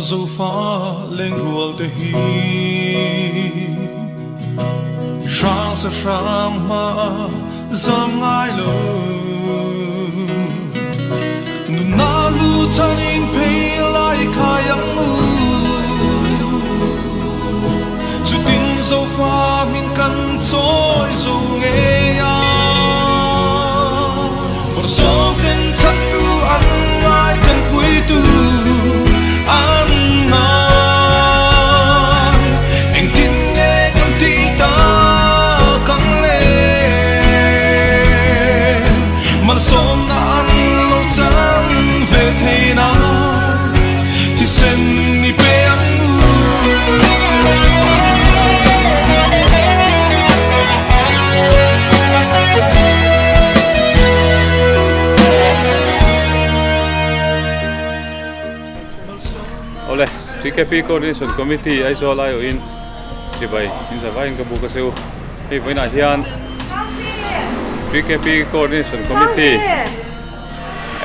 zo fa leng rual te hi Hrang sa hrang ma zam ngai lo Nu na lu thaning phei lai khai ang u Chu tin zo fa min kan choi zo nge ya Por zo ten chan tu an ngai kan pui tu an ngai Eng tin nge kan ti ta kang le Mal som na an lo chan ve thei na Thi sen ni pe ang Awle, TKP Coordination Committee Aizawl aiawhin chibai in zavaiin ka buk a che u. Hei vawiinah hian TKP Coordination Committee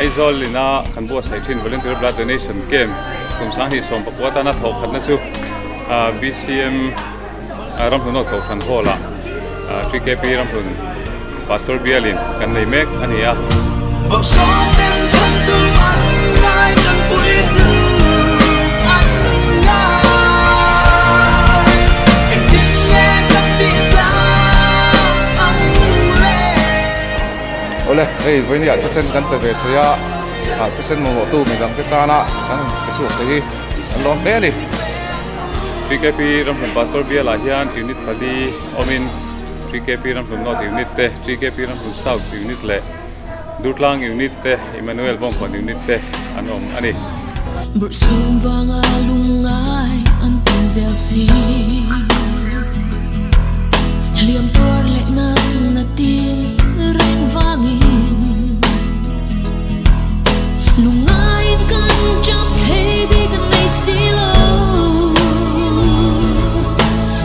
Aizawl ina kan buatsaih thin Volunteer Blood Donation Camp kum 2019 atana thawh khatna chu BCM Ramhlun Awt Kohhran Hall ah TKP Ramhlun Pastor Bialin kan nei mek a ni a. Awle, hei vawinia thisen kan pe ve thei a, ah thisen mamawhtu midangte tana kan pe chhuak thei hi an lawm hle a ni. TKP Ramhlun Pastor Bialah hian unit pali awmin TKP Ramhlun North unit te, TKP Ramhlun South unit leh Durtlang unit te, Emmanuel Bawngkawn unit te an awm a ni. Bawrhsawm vanga lungngai an pawm zel si. Hliam tuar leh natna tin reng vangin Lungngaiin kan jump thei bik an nei si lo.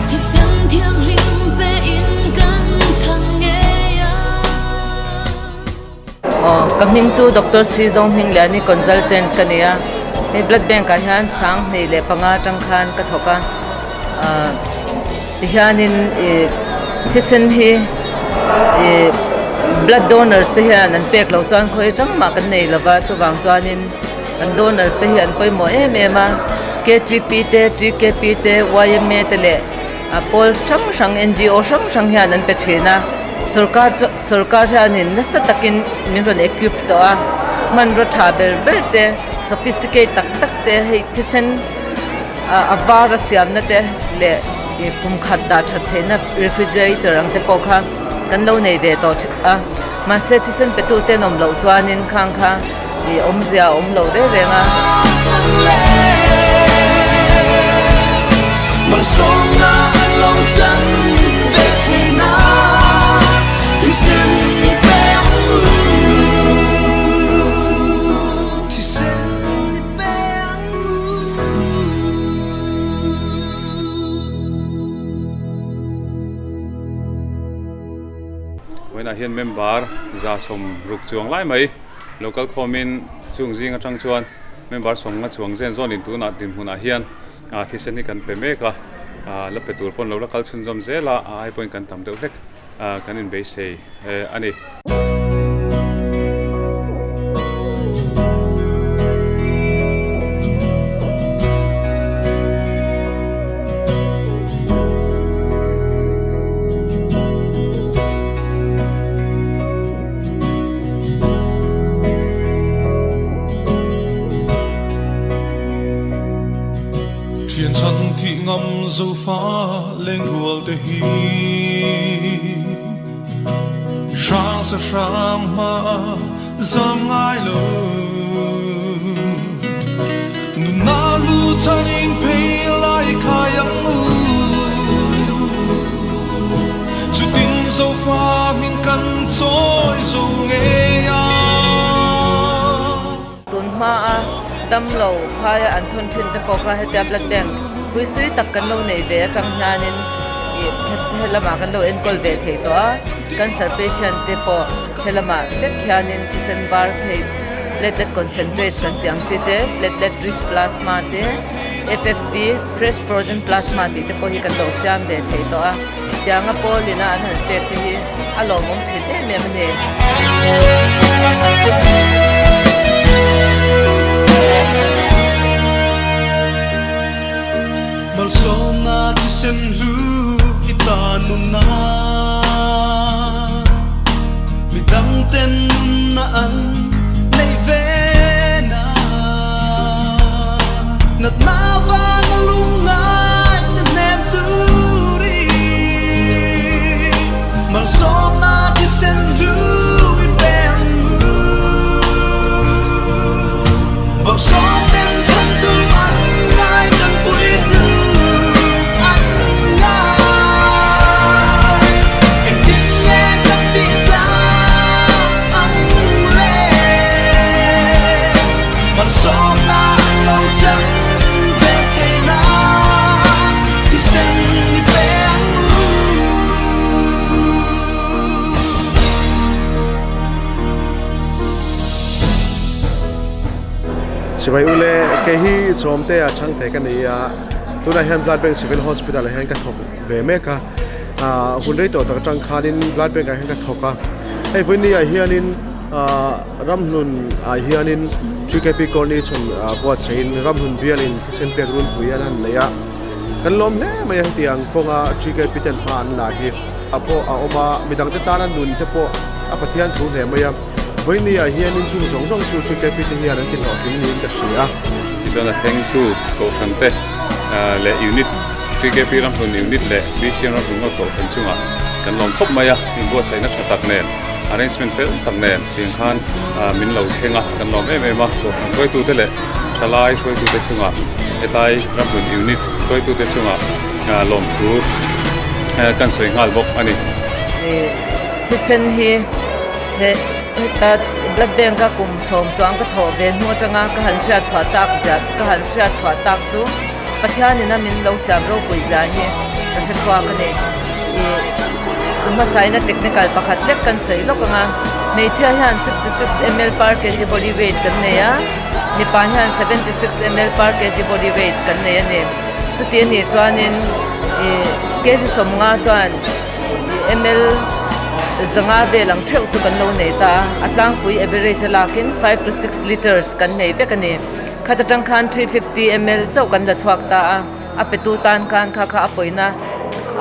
Thisen thianghlim pe in kan chhan ngei a. Aw ka hming chu Doctor Si Zawng Hming Liani consultant ka ni a, hei blood bank ah hian 2005 atang khan ka thawk a, ah tihianin ih thisen hi ih blood donors te hian an pek loh chuan khawi atang mah kan nei lova chuvang chuanin kan donors te hi an pawimawh em em a, K_T_P te T_K_P te Y_M_A te leh a pawl hrang hrang N_G_O hrang hrang hian an pe thin a, sorkar chu. Sorkar hianin nasa takin min rawn equip tawh a, hmanraw tha ber ber te, sophisticate tak tak te hei thisen a var a siamna te leh ih kum khat dah that theihna refrigerator ang te pawh kha kan lo nei ve tawh thin a, mahse thisen pe tu te an awm loh chuanin khang kha ih awmzia a awm lo reng reng a. Vawiinah hian member 160 chuang lai mai lo kal khawmin chung zing atang chuan member 50 chuang zen zawnin tunah dinhmunah hian ah thisen hi kan pe mek a ah la pe tur pawn lo la kal chhunzawm zel a a ai pawhin kan tam deuh hlek ah kan inbeisei a ni. Thian chhan thih ngam zo fa leng rual te hi Hrang sa hrang hma zam ngai lo Nun na lu chan in phei lai khai ang u Chu tin zo fa min kan chawi zo ngei a. Tun hmaa damlo phaia an thawn thin te pawh kha hetia blood bank puisui tak kan lo nei ve atang hianin ih helamah kan lo enkawl ve thei tawh a, cancer patient te pawh helamah vek hianin thisen var phei platelet concentrate kan tih ang chi te, platelet rich plasma te, FFP, fresh frozen plasma tih te pawh hi kan lo siam ve thei tawh a, tianga pawl ina an han pek te hi a lawmawm thin em em a ni. Malsawmna thisen hlu i ta nunna Midang ten nunna an neih ve na Natna vanga lungngai te hnem turin Malsawmna thisen hlu i pe ang u Bawrhsawm ten chhantu an ngai tanpuitu an ngai Engtin nge kan tih tlang ang le Malsawmna an lo chang ve thei na Thisen i pe ang u. Sipai ule kei hi Sawmte a chhangte ka ni a, tunah hian Blood Bank Civil Hospital ah hian ka thawk ve mek a, ah hun rei tawh tak atang khanin Blood Bank ah hian ka thawk a, hei vawiin ah hianin ah ramhlun ah hianin TKP coordination ah buatsaihin ramhlun bialin thisen pek runpui an han nei a, kan lawm hle mai a hetiang kawnga TKP ten hma an la hi a pawh a awm a, midangte tana nun te pawh a Pathian thu hle mai a. Vawiini ah hianin chung zawng zawng chu TKP te hian an ti hlawhtling niin ka hria. Tichuan a thleng chu Kohhran te leh Unit, TKP Ramhlun Unit leh BCM Ramhlun Ngawt Kohhran chungah kan lawm khawp mai a, inbuatsaihna tha tak nen, arrangement fel tak nen tiang khan min lo thleng a, kan lawm em em a, Kohhran hruaitute leh thalai hruaitute chungah hetlai Ramhlun Unit hruaitute chungah lawmthu kan sawi nghal bawk a ni. Thisen hi he heta blood bank a kum sawm chuang ka thawh ve hnu atanga ka han hriat chhuah tak zia ka han hriat chhuah tak chu Pathianin a min lo siam ropui zia hi ka hre chhuak a ni. Ih a hmasain a technical pakhat lek kan sawi lawk ang a, hmeichhia hian 66 ml per kg body weight kan nei a, mipa hian 76 ml per kg body weight kan nei a ni. Chuti a nih chuanin ih kg 50 chuan Ml zanga vel ang theuh chu kan lo nei ta a, a tlangpui average a lakin 5 to 6 litres kan nei vek a ni. Khat atang khan 350 ml chauh kan la chhuak ta a, a petu tan khan kha kha a pawina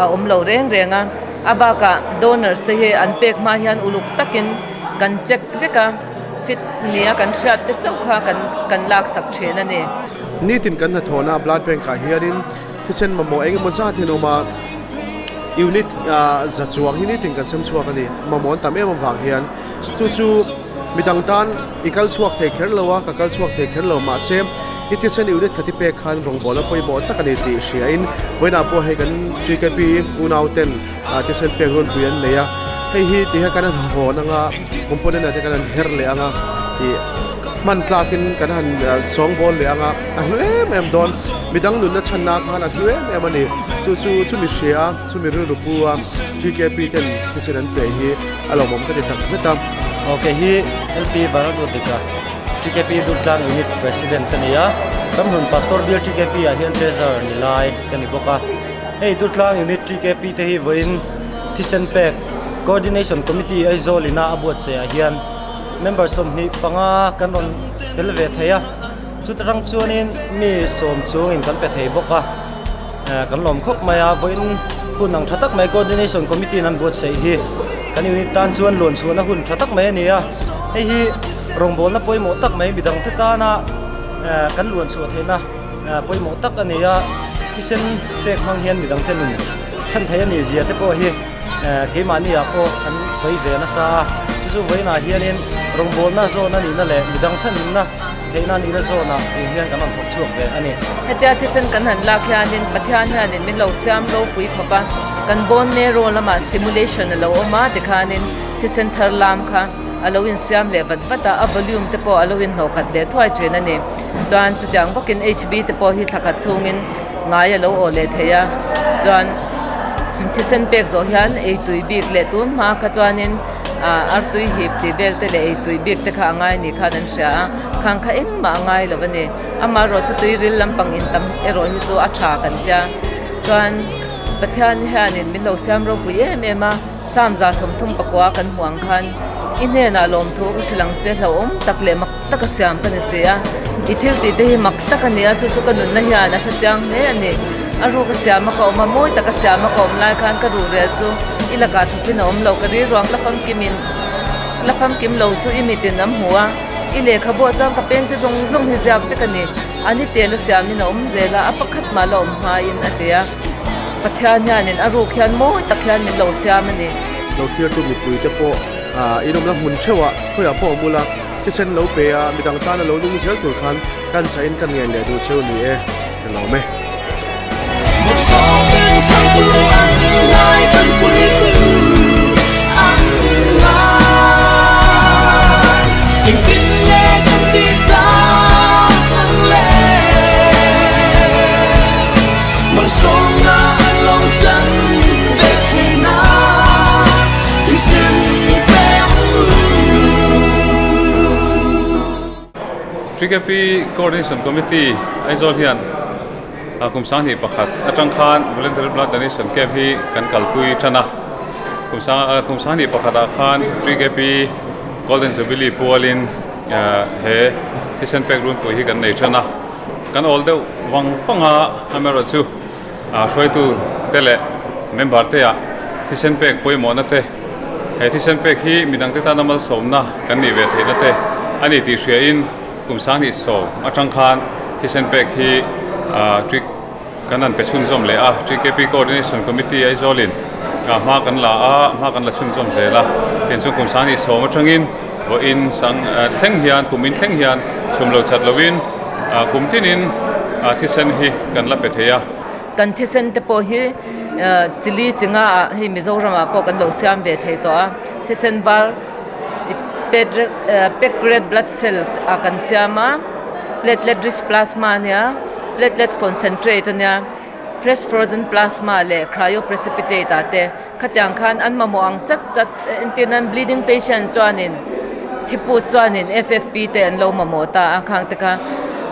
a awm lo reng reng a. A bakah donors te hi an pek hma hian uluk takin kan check vek a, fit nia kan hriat te chauh kha kan kan laksak thin a ni. Nitin kan hnathawhna blood bank ah hianin thisen mamawh eng emaw zat hi an awm a. Unit za chuang hi nitin kan sem chhuak a ni. Mamawh an tam em avang hian chu chu midang tan i kal chhuak thei kher lo a, ka kal chhuak thei kher lo mahse i thisen unit khati pek khan rawngbawlna pawimawh tak a ni tih hriain vawiinah pawh hei kan GKP unau ten thisen pek runpui an nei a, hei hi ti hian kan han hawn anga component ah te kan han her leh anga tih hman tlakin kan han sawngbawl leh anga a hlu em em dawn. Midang nunna chhanna khan a hlu em em a ni. Chu chu chumi hria a, chumi rilru pu a GKP ten thisen an pe hi a lawmawm ka ti tak zet a. Ok hi LP Varadodika TKP Durtlang Unit President ka ni a, Ramhlun Pastor Bial TKP ah hian Treasurer ni lai ka ni bawk a. Hei Durtlang Unit TKP te hi vawiin thisen pek Coordination Committee Aizawl ina a buatsaih ah hian member 25 kan rawn tel ve thei a. Chuta rang chuanin mi sawm chungin kan pe thei bawk a, kan lawm khawp mai a, vawiin hun ang tha tak mai coordination committee in an buatsaih hi kan unit tan chuan lawn chhuahna hun tha tak mai a ni a, hei hi rawngbawlna pawimawh tak mai midang te tana kan luan chhuah theihna pawimawh tak a ni a, thisen pek hmang hian midang te nun chhan thei a nih zia te pawh hi. Keimahni ah pawh kan sawi ve nasa a, chu chu vawiinah hianin rawngbawlna zawn a nihna leh midang chhanhimna theihna a nihna zawnah tih hian kan rawn thawk chhuak ve a ni. Hetia thisen kan han lak hianin Pathian hianin min lo siam ropui khawp a, kan bone marrow lamah stimulation a lo awm a tikhanin thisen thar lam kha a lo insiam leh vat vat a, a volume te pawh a lo inhnawhkhat leh thuai thin a ni. Chuan chutiang bawkin HB te pawh hi thlakhat chhungin ngai a lo aw leh thei a, chuan thisen pek zawh hian ei tui bik leh tun hma kha chuanin Artui hip tih vel te leh eitui bik te kha a ngai ni khan an hria a, khang kha engmah a ngai lo a ni. Amaherawh chu tuiril lampang in tam erawh hi chu a tha kan tia. Chuan Pathian hianin min lo siam ropui em em a, Psalm 35 kan hmuh ang khan i hnenah lawmthu ka hrilh ang che hlauhawm tak leh mak taka siam ka ni si a. I thil tih te hi mak tak a ni a, chu chu ka nunna hian a hre chiang hle a ni. A ruka siama ka awm a, mawi taka siama ka awm lai khan ka ruhrel chu i lakah thawkin a awm lo. Ka rilruang la famkimin la famkim lo chu i mitin an hmu a, i lehkhabu ah chuan ka pengte zawng zawng hi ziak vek a ni. A ni tel a siamin a awm zel a, a pakhat mah la awm hmain a ti a. Pathian hianin a ruk hian mawi tak hian min lo siam a ni. Lo thirtu mipuite pawh inawmna hmun theuhah khawiah pawh awm ula, thisen lo pe a, midang tana lo nung zel tur khan kan chahin kan ngen leh duh cheu ni e, ka lawm e. TKP Coordination Committee Aizawl hian kum sanghnih pakhat atang khan Voluntary Blood Donation Camp hi kan kalpui tan a, kum sang kum sanghnih pakhatah khan TKP Golden Jubilee pualin he thisen pek runpui hi kan nei tan a. Kan awl deuh vang vang a, amaherawhchu hruaitu te leh member te ah thisen pek pawimawhna te, he thisen pek hi midangte tana malsawmna kan nih ve theihna te a ni tih hriain kum 2010 atang khan thisen pek hi kan han pe chhunzawm leh a, TKP Coordination Committee Aizawlin hma kan la a, hma kan la chhunzawm zel a, tin chu kum 2010 atangin vawiin sang thleng hian kum in thleng hian chhum lo chat lovin kum tinin thisen hi kan la pe thei a. Kan thisen te pawh hi chili chinga ah hei Mizoram ah pawh kan lo siam ve thei tawh a, thisen var packed red blood cell ah kan siam a, platelet rich plasma a nia. Platelets concentrate a nia, fresh frozen plasma leh cryoprecipitate ah te khatiang khan an mamawh ang chat chat entir nan bleeding patient chuanin thiput chuanin F_F_P te an lo mamawh ta a khang te kha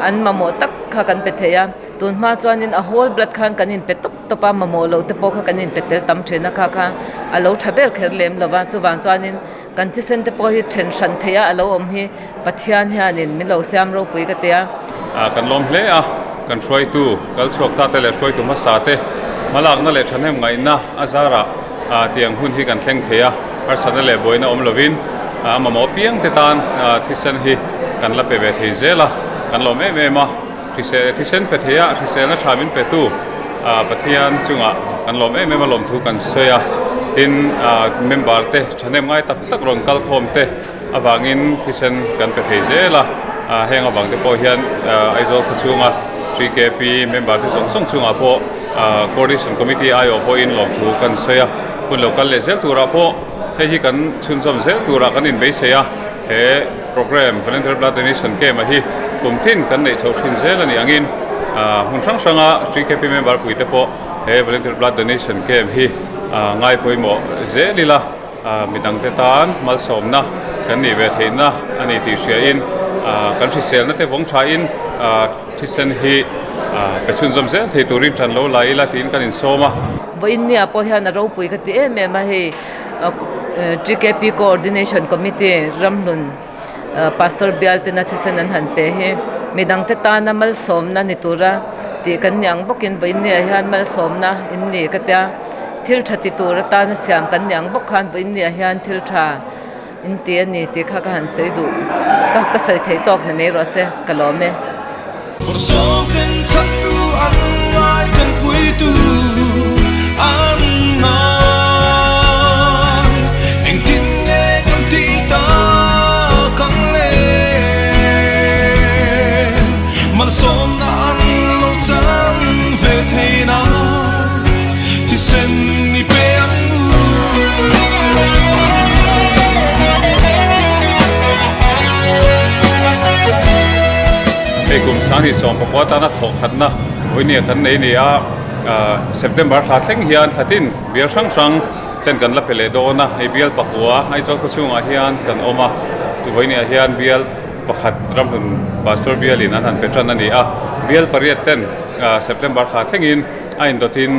an mamawh tak kha kan pe thei a tun hma chuanin a whole blood khan kan inpe tawp tawp a mamawh loh te pawh kha kan inpe tel tam thin a kha kha a lo tha ber kher lem lo va chuvang chuanin Kan thisen te pawh hi then hran theih a a lo awm hi Pathian hianin min lo siam ropui ka ti a. Kan lawm hle a, kan hruaitu kal chhuak ta te leh hruaitu hmasa te hmalakna leh thahnem ngaihna a zarah tiang hun hi kan thleng thei a, harsatna leh buaina awm lovin a mamawh apiang te tan thisen hi kan la pe ve thei zel a, kan lawm em em a, thisen pe thei a, hriselna tha min petu Pathian chungah kan lawm em em a lawmthu kan sawi a, tin member te. Thahnem ngai tak tak rawn kal khawm te avangin thisen kan pe thei zel a, heng avang te pawh hian Aizawl khawchhunga TKP member te zawng zawng chungah pawh Coordination Committee aiawh pawhin lawmthu kan sawi a, hun lo kal leh zel turah pawh hei hi kan chhunzawm zel turah kan inbeisei a, he programme Voluntary Blood Donation Camp-a hi kum tin kan neih chhoh thin zel a nih angin hmun hrang hranga TKP member puite pawh He Voluntary Blood Donation Camp hi ngai pawimawh zel ila midangte tan malsawmna kan nih ve theihna a ni tih hriain kan hriselna te vawng thain thisen hi pe chhunzawm zel thei turin tan lo la ila tiin kan insawm a. Vawiin nia pawh hian a ropui ka ti em em a, hei TKP Coordination Committee Ramhlun Pastor bial tena thisen an han pe hi midangte tana malsawmna ni tura tih kan ni ang bawkin vawiinniah hian malsawmna in ni ka tia thil tha ti tur atana siam kan ni ang bawk khan vawiinniah hian thil tha in ti a ni tih kha ka han sawi duh ka ka sawi theih tawk ni mai rawh se ka lawm e. Hei kum 2019 atana thawhkhatna vawinia kan nei a ni a, September thla thleng hian thlatin bial hrang hrang. ten kan la pe leh dawn a, hei bial pakua Aizawl khaw chhungah hian kan awm a, vawiin ah hian bial pakhat Ramhlun Pastor bialin an han pe tan a ni a, bial pariat ten September thla thlengin a indawtin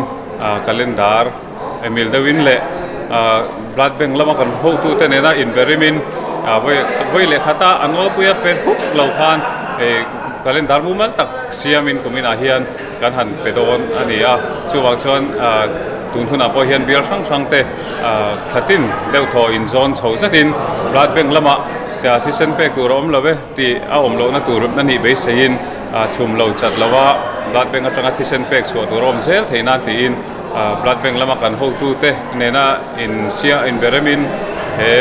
calendar mil deuhin leh blood bank lama kan hotute nena inberimin vawi leh khata a nawlpuia pe huk lo khan calendar mumal tak siamin kuminah hian kan han pe dawn a ni a, chuvang chuan tun hunah pawh hian bial hrang hrang te thlatin deuh thaw inzawn chho zetin blood bank lamah thisen pek tur a awm lo e tih a awm lohna tur a nih beiseiin chhum lo chat lo a, blood bank atanga thisen pek chhuah tur a awm zel theih nan tiin blood bank lama kan hotute nena insia inberemin he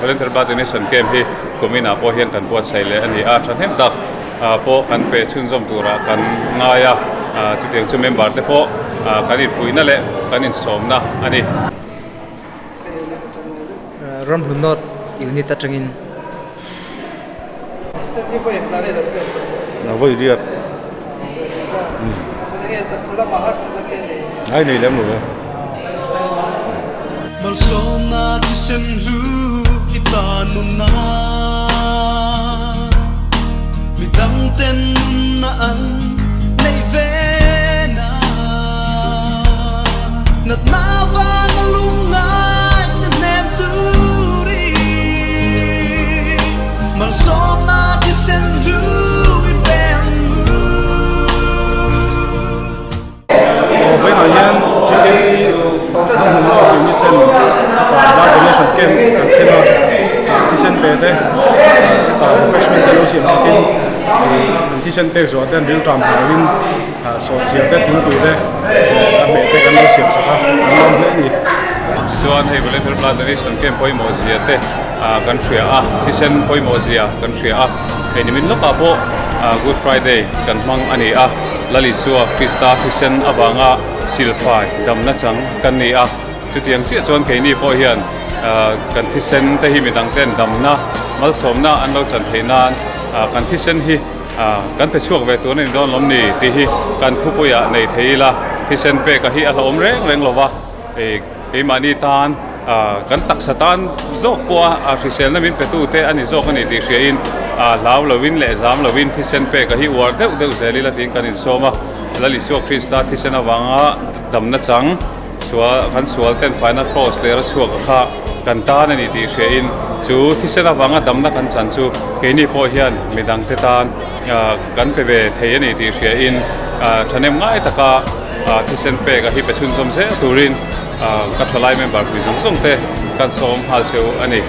voluntary blood donation camp hi kuminah pawh hian kan buatsaih leh a ni a, thahnem tak. pawh kan pe chhunzawm turah kan ngai a, chutiang chu member te pawh kan infuihna leh kan insawmna a ni. Ramhlun North Unit atangin. Vawi riat. Ai nei lem lo e. Malsawmna thisen hlu i ta nunna Midang ten nunna an neih ve na Natna vanga lungngai te hnem turin Malsawmna thisen hlu i pe ang u. Vawiinah hian TKP ram hmun lama unit ten blood donation camp kan thleng a, thisen pe te hetah refreshment te lo siam sakin an thisen pek zawh te an rilṭam hlauhin sawhchiar te thingpui te a hmeh te kan lo siam sak a, an lawm hle a ni. Chuan hei volunteer blood donation camp pawimawh zia te kan hria a, thisen pawimawh zia kan hria a, hei nimin lawkah pawh Good Friday kan hmang a ni a. Lal Isua Krista thisen avanga silfai damna chang kan ni a, chutiang chiah chuan keini pawh hian kan thisen te hi midang ten damna malsawmna an lo chan theih nan kan thisen hi kan pe chhuak ve tur a ni dawn lawm ni tih hi kan thupuiah nei thei ila, thisen peka hi a hlauhawm reng reng lova. Keimahni tan kan taksa tan zawk pawha hriselna min petute a ni zawk a ni tih hriain hlau loin leh zam loin thisen peka hi uar deuh deuh zel ila tiin kan insawm a. Lal Isua Krista thisen avanga damna chang sual kan sual ten faina cross lera chhuak a kha kan tan a ni tih hriain chu thisen avanga damna kan chan chu keini pawh hian midangte tan kan pe ve thei a ni tih hriain thahnem ngai taka Thisen pek a hi pe chhunzawm zel turin ka thalai member pui zawng zawng te kan sawm nghal cheu a ni.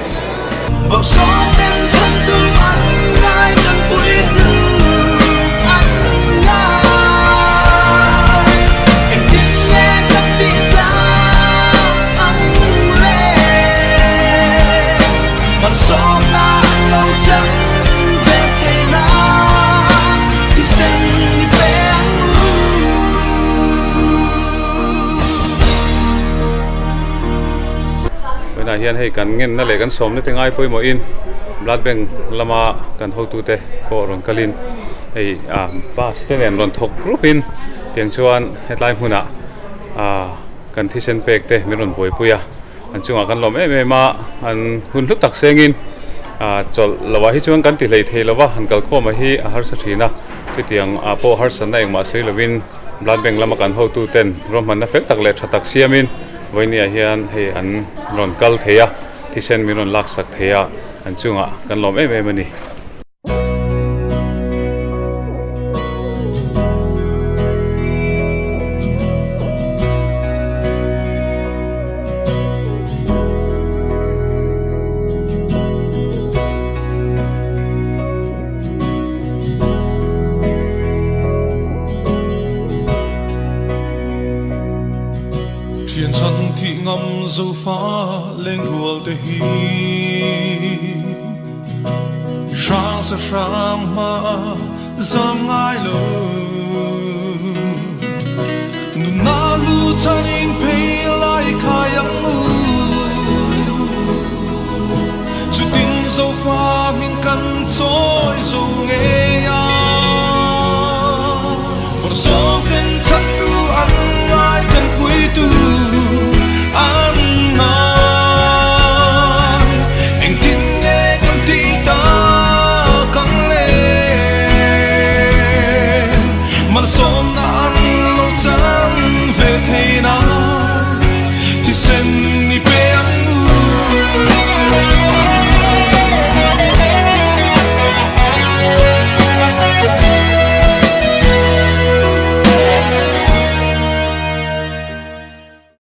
Tunah hian hei kan ngenna leh kan sawmna te ngai pawimawhin blood bank lama kan hotute pawh rawn kalin hei ah bus te nen rawn thawk rup in tiang chuan hetlai hmunah ah kan thisen pek te min rawn buaipui a. An chungah kan lawm em em a, an hun hlu tak sengin chawlh lovah hi chuan kan ti hlei thei lova, han kalkhawmah hi a harsa thin a, chutiang ah pawh harsatna engmah sawi lovin blood bank lama kan hotu ten ruahmanna fel tak leh tha tak siamin vawinia hian hei an rawn kal thei a, thisen min rawn laksak thei a, an chungah kan lawm em em a ni. Thian chhan thih ngam zofa lengrual te hi. Hrang sa hrang hma zam ngai lo Nunna lu thanin phei lai khai ang u.